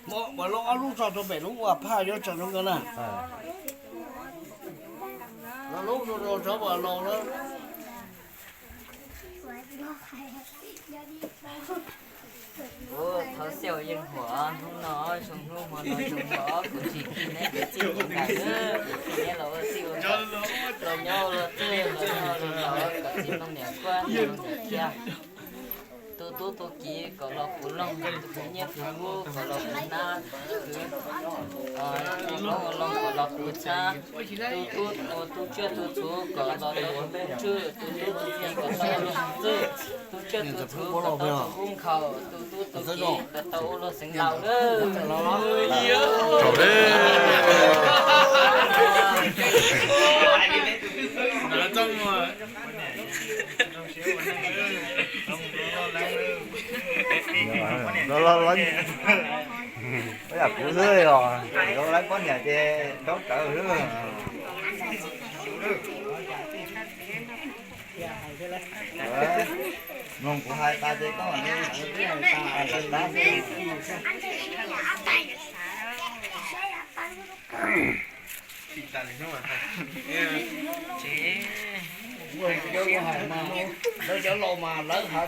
Muab lub ob lub tso rau pem lub ua phaj yuav tso rau nkawd na. Lub rau rau tsob uas laus lawm. Kuv thov xyaum yeej huam hnub no, zoo hnub hmo no zoo nkaus kuv tsis khi neb kwv tij neej tsa, neb los ua txij ua nkawm, los nyob los txwj los nyob los laus, kom txiv mloog niam kuab niam mloog niam thiab. Tus tub tus kiv kom los puv loog, tus nyiaj tus kub kom los puv nab, tus ua loog kom los puv txhab, tus tub tus tsiaj tus txhu kom los tau ua nplooj tswb, tus tub tus kiv kom tau ua luag xeev txwj, tus tsiaj tus txhu kom tau ua kub nkhaus, tus tub tus kiv kom tau ua luag xeev laus lawm. Yam kuv xwb os, lawv poj niam ces ntaub rawv xwb. Mloog kuv hais tas ces koj mam li hais tas xwb. Lawv cov laus mas lawv hais